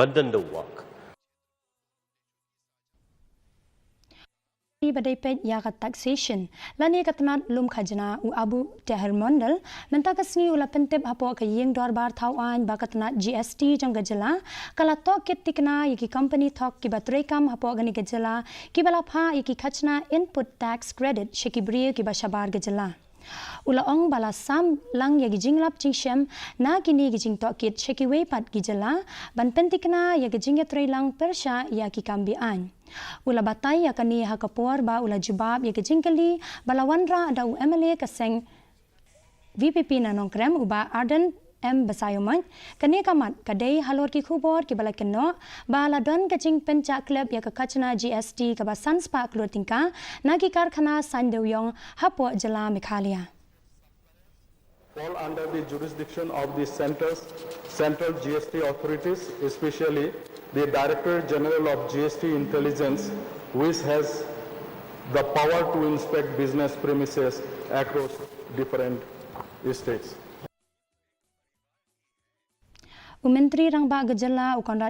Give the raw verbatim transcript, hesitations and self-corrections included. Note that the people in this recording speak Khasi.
But then the work. Ba dei peit ïa ka taxation lane ka tnat lum khajna u Abu Taher Mondal mynta ka sngi u la pyntip hapoh ka ïing dorbar thaw aiñ ba ka tnat G S T jong ka jylla ka la tohkit tikna ïa ki company thok kiba treikam hapoh kane ka jylla kiba la phah ïa ki khajna input tax credit sha ki briew kiba shabar ka jylla. U la ong ba la sam lang ïa ki jinglap jingshem na kine ki jingtohkit sha kiwei pat ki jylla ban pyntikna ïa ki jingïatreilang pyrshah ïa ki kam be-aiñ. U la batai ïa kane ha ka por ba u la jubab ïa ka jingkylli ba la wanrah da u M L A ka seng V P P na Nongkrem u Bah Ardent M Basaiawmoit. Kane ka mat ka dei halor ki khubor kiba la kynnoh ba la don ka jingpynjah klep ïa ka khajna G S T kaba san spah klur tyngka na ki karkhana saiñ dewiong hapoh jylla Meghalaya. Fall under the jurisdiction of the center's, central G S T authorities, especially the Director General of G S T Intelligence, which has the power to inspect business premises across different states. U Myntri Rangbah ka jylla u Conrad